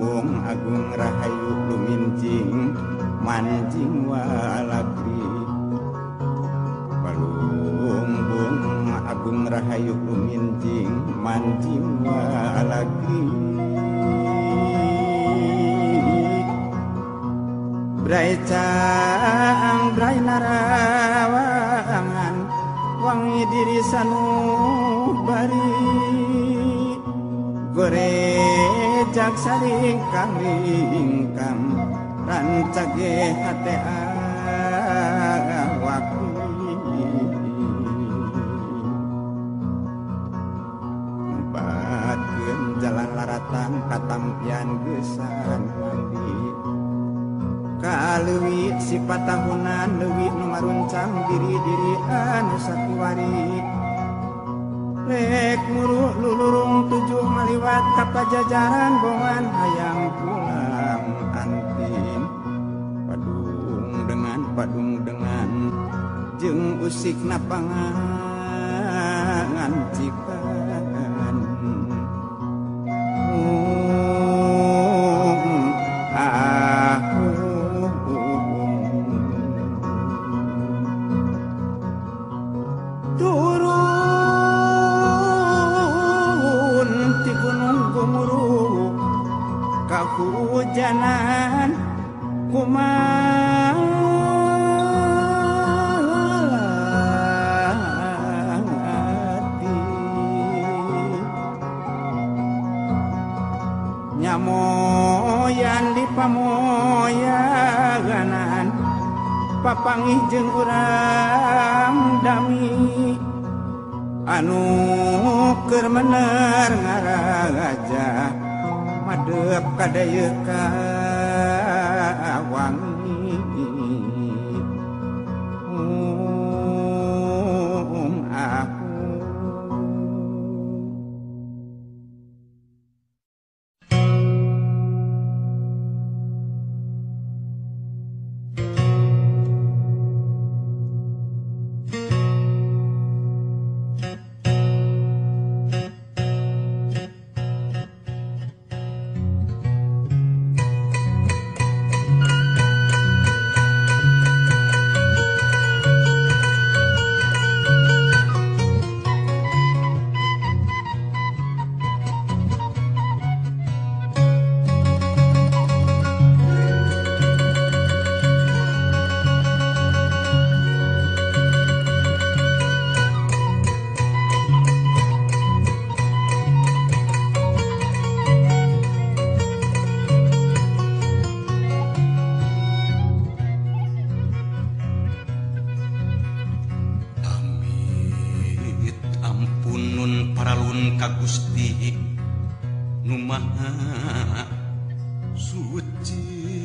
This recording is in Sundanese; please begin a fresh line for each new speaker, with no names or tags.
Palungbung agung rahayu lumincing mancing walagri. Palungbung agung rahayu lumincing mancing walagri. Brai caang brai narawangan wangi diri sanubari. Gorejak saringkang-ringkang rancage hate awak. Empatkeun jalan laratan katampian geusan mandi. Kaleuwi sifat tahunan leuwih nu maruncang diri-diri anu sakiwari. Rek muru lulurung tujuh maliwat ka pajajaran bongan hayang pulang antin. Padung dengan jeung usik napangan cikan. Turun ti gunung gumuruh kahujanan kumalati nyamoyan di pamoyaganan papangih jeung urang dami anu keur mener ngaraja madep kadayeuh ka wangi. Aku
Ka Gusti nu Maha Suci.